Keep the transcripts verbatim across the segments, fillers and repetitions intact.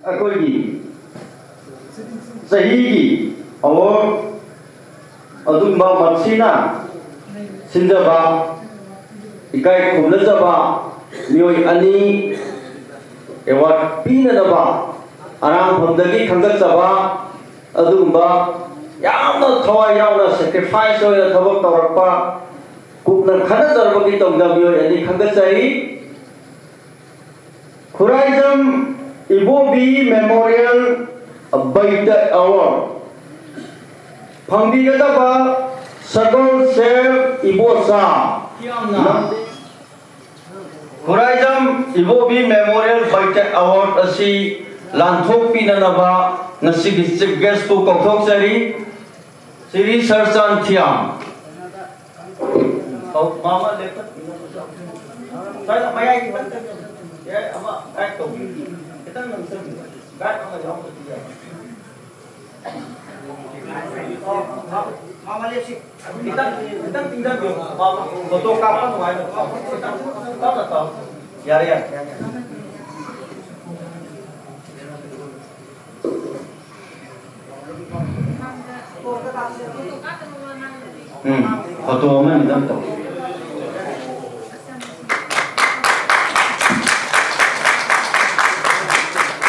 ꯑꯩꯈꯣꯏꯒꯤ ꯆꯍꯤꯒꯤ ꯑꯦꯋꯥꯔꯗ ꯑꯗꯨꯒꯨꯝꯕ ꯃꯁꯤꯅ ꯁꯤꯟꯖꯕ, ꯏꯀꯥꯏ ꯈꯨꯝꯅꯖꯕ ꯃꯤꯑꯣꯏ ꯑꯅꯤ ꯑꯦꯋꯥꯔꯗ ꯄꯤꯅꯅꯕ ꯑꯔꯥꯡꯐꯝꯗꯒꯤ ꯈꯟꯒꯠꯆꯕ ꯑꯗꯨꯒꯨꯝꯕ ꯌꯥꯝꯅ ꯊꯋꯥꯏ ꯌꯥꯎꯅ ꯁꯦꯀ꯭ꯔꯤꯐꯥꯏꯁ ꯑꯣꯏꯅ ꯊꯕꯛ ꯇꯧꯔꯛꯄ ꯀꯨꯞꯅ ꯈꯟꯅꯖꯔꯕꯒꯤ ꯇꯧꯗ ꯃꯤꯑꯣꯏ ꯑꯅꯤ ꯈꯟꯒꯠꯆꯔꯤ꯫ ꯈꯨꯔꯥꯏꯖꯝ ꯏꯕꯣꯕꯤ ꯃꯦꯃꯣꯔꯤꯌꯦꯜ ꯕꯩꯇ ꯑꯦꯋꯥꯔꯗ ꯐꯪꯕꯤꯒꯗꯕ ꯁꯒꯣꯜꯁꯦꯝ ꯏꯕꯣꯆꯥ꯫ ꯈꯨꯔꯥꯏꯖꯝ ꯏꯕꯣꯕꯤ ꯃꯦꯃꯣꯔꯤꯌꯦꯜ ꯕꯩꯇ ꯑꯦꯋꯥꯔꯗ ꯑꯁꯤ ꯂꯥꯟꯊꯣꯛꯄꯤꯅꯅꯕ ꯉꯁꯤꯒꯤ ꯆꯤꯐ ꯒꯦꯁꯄꯨ ꯀꯧꯊꯣꯛꯆꯔꯤ꯫ ꯁꯤꯔꯤ ꯁꯔꯆꯥꯟ ꯊꯤꯌꯥꯝ꯫ ꯑꯧ, ꯃꯥꯃ ꯂꯦꯞꯄ꯫ ꯁ꯭ꯋꯥꯏꯗ ꯃꯌꯥꯏ ꯈꯤꯇꯪ ꯆꯪꯉꯣ꯫ ꯌꯥꯏ, ꯑꯃ ꯒꯥꯏꯗ ꯇꯧꯕꯤꯌꯨ꯫ ꯈꯤꯇꯪ ꯅꯪꯁꯟꯕꯤꯌꯨ꯫ ꯒꯥꯏꯗ ꯑꯃ ꯌꯥꯎꯗ꯭ꯔꯗꯤ ꯌꯥꯏ꯫ ꯑꯧ, ꯃꯥ-, ꯃꯥꯃ ꯂꯦꯞꯁꯤ꯫ ꯈꯤꯇꯪ, ꯈꯤꯇꯪ ꯆꯪꯁꯟꯕꯤꯌꯨ꯫ ꯃꯥꯃ ꯐꯣꯇꯣ ꯀꯥꯞꯄ ꯅꯨꯡꯉꯥꯏꯅꯕ꯫ ꯈꯤꯇꯪ ꯇꯞꯅ ꯇꯧ꯫ ꯌꯥꯔꯦ, ꯌꯥꯔꯦ꯫ ꯎꯝ, ꯐꯣꯇꯣ ꯑꯃ ꯑꯅꯤꯗꯪ ꯇꯧ꯫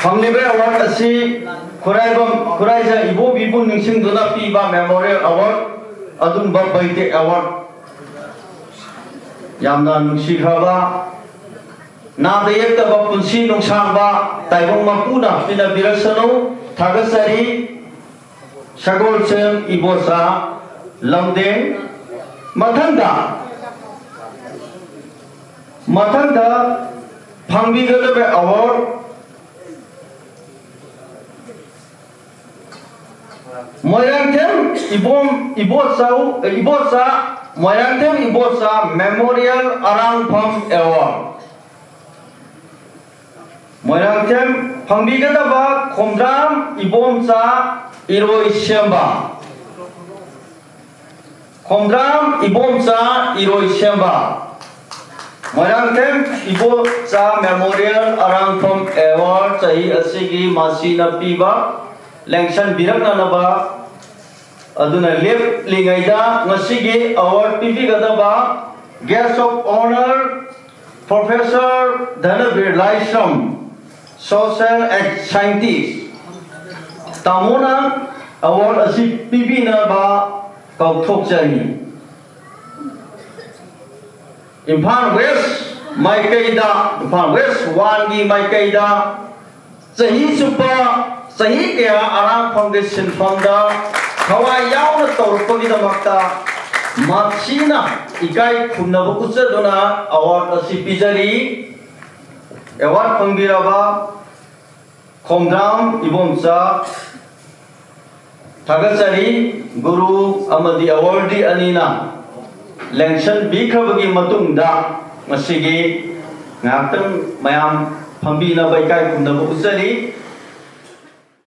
ꯐꯪꯂꯤꯕ ꯑꯦꯋꯥꯔꯗ ꯑꯁꯤ ꯈꯨꯔꯥꯏꯕꯝ, ꯈꯨꯔꯥꯏꯖꯝ ꯏꯕꯣꯕꯤꯕꯨ ꯅꯤꯡꯁꯤꯡꯗꯨꯅ ꯄꯤꯕ ꯃꯦꯃꯣꯔꯤꯌꯦꯜ ꯑꯦꯋꯥꯔꯗ, ꯑꯗꯨꯒꯨꯝꯕ ꯕꯩꯇꯦ ꯑꯦꯋꯥꯔꯗ꯫ ꯌꯥꯝꯅ ꯅꯨꯡꯁꯤꯈ꯭ꯔꯕ, ꯅꯥꯗ ꯌꯦꯛꯇꯕ ꯄꯨꯟꯁꯤ ꯅꯨꯡꯁꯥꯡꯕ ꯇꯥꯏꯕꯪ ꯃꯄꯨꯅ ꯄꯤꯅꯕꯤꯔꯁꯅꯨ꯫ ꯊꯥꯒꯠꯆꯔꯤ꯫ ꯁꯒꯣꯜꯁꯦꯝ ꯏꯕꯣꯆꯥ ꯂꯝꯗꯦꯡ꯫ ꯃꯊꯪꯗ, ꯃꯊꯪꯗ ꯐꯪꯕꯤꯒꯗꯕ ꯑꯦꯋꯥꯔꯗ ꯃꯣꯏꯔꯥꯡꯊꯦꯝ ꯏꯕꯣꯝ, ꯏꯕꯣꯆꯥꯎ, ꯏꯕꯣꯆꯥ, ꯃꯣꯏꯔꯥꯡꯊꯦꯝ ꯏꯕꯣꯆꯥ ꯃꯦꯃꯣꯔꯤꯌꯦꯜ ꯑꯔꯥꯡꯐꯝ ꯑꯦꯋꯥꯔꯗ꯫ ꯃꯣꯏꯔꯥꯡꯊꯦꯝ ꯐꯪꯕꯤꯒꯗꯕ ꯈꯣꯝꯗ꯭ꯔꯥꯝ ꯏꯕꯣꯝꯆꯥ ꯏꯔꯣꯏ ꯁꯦꯝꯕ꯫ ꯈꯣꯝꯗ꯭ꯔꯥꯝ ꯏꯕꯣꯝꯆꯥ ꯏꯔꯣꯏ ꯁꯦꯝꯕ꯫ ꯃꯣꯏꯔꯥꯡꯊꯦꯝ ꯏꯕꯣꯆꯥ ꯃꯦꯃꯣꯔꯤꯌꯦꯜ ꯑꯔꯥꯡꯐꯝ ꯑꯦꯋꯥꯔꯗ꯫ ꯆꯍꯤ ꯑꯁꯤꯒꯤ ꯃꯁꯤꯅ ꯄꯤꯕ ꯂꯦꯡꯁꯟꯕꯤꯔꯛꯅꯅꯕ꯫ ꯑꯗꯨꯅ ꯂꯦꯞꯂꯤꯉꯩꯗ ꯉꯁꯤꯒꯤ ꯑꯦꯋꯥꯔꯗ ꯄꯤꯕꯤꯒꯗꯕ guest of honour Professor Dhanabir Laishram, social scientist, ꯇꯥꯃꯣꯅ ꯑꯦꯋꯥꯔꯗ ꯑꯁꯤ ꯄꯤꯕꯤꯅꯕ ꯀꯧꯊꯣꯛꯆꯔꯤ꯫ ꯏꯝꯐꯥꯜ ꯋꯦꯁ ꯃꯥꯏꯀꯩꯗ, ꯏꯝꯐꯥꯜ ꯋꯦꯁ ꯋꯥꯟꯒꯤ ꯃꯥꯏꯀꯩꯗ ꯆꯍꯤ ꯆꯨꯞꯄ, ꯆꯍꯤ ꯀꯌꯥ ꯑꯔꯥꯡꯐꯝꯒꯤ ꯁꯤꯟꯐꯝꯗ ꯊꯋꯥꯏ ꯌꯥꯎꯅ ꯇꯧꯔꯛꯄꯒꯤꯗꯃꯛꯇ ꯃꯁꯤꯅ ꯏꯀꯥꯏ ꯈꯨꯝꯅꯕ ꯎꯠꯆꯗꯨꯅ ꯑꯦꯋꯥꯔꯗ ꯑꯁꯤ ꯄꯤꯖꯔꯤ꯫ ꯑꯦꯋꯥꯔꯗ ꯐꯪꯕꯤꯔꯕ ꯈꯣꯡꯗ꯭ꯔꯥꯝ ꯏꯕꯣꯝꯆꯥ ꯊꯥꯒꯠꯆꯔꯤ꯫ ꯒꯨꯔꯨ ꯑꯃꯗꯤ ꯑꯦꯋꯥꯔꯗꯤ ꯑꯅꯤꯅ ꯂꯦꯡꯁꯟꯕꯤꯈ꯭ꯔꯕꯒꯤ ꯃꯇꯨꯡꯗ ꯉꯁꯤꯒꯤ ꯉꯥꯏꯍꯥꯛꯇꯪ ꯃꯌꯥꯝ ꯐꯝꯕꯤꯅꯕ ꯏꯀꯥꯏ ꯈꯨꯝꯅꯕ ꯎꯠꯆꯔꯤ꯫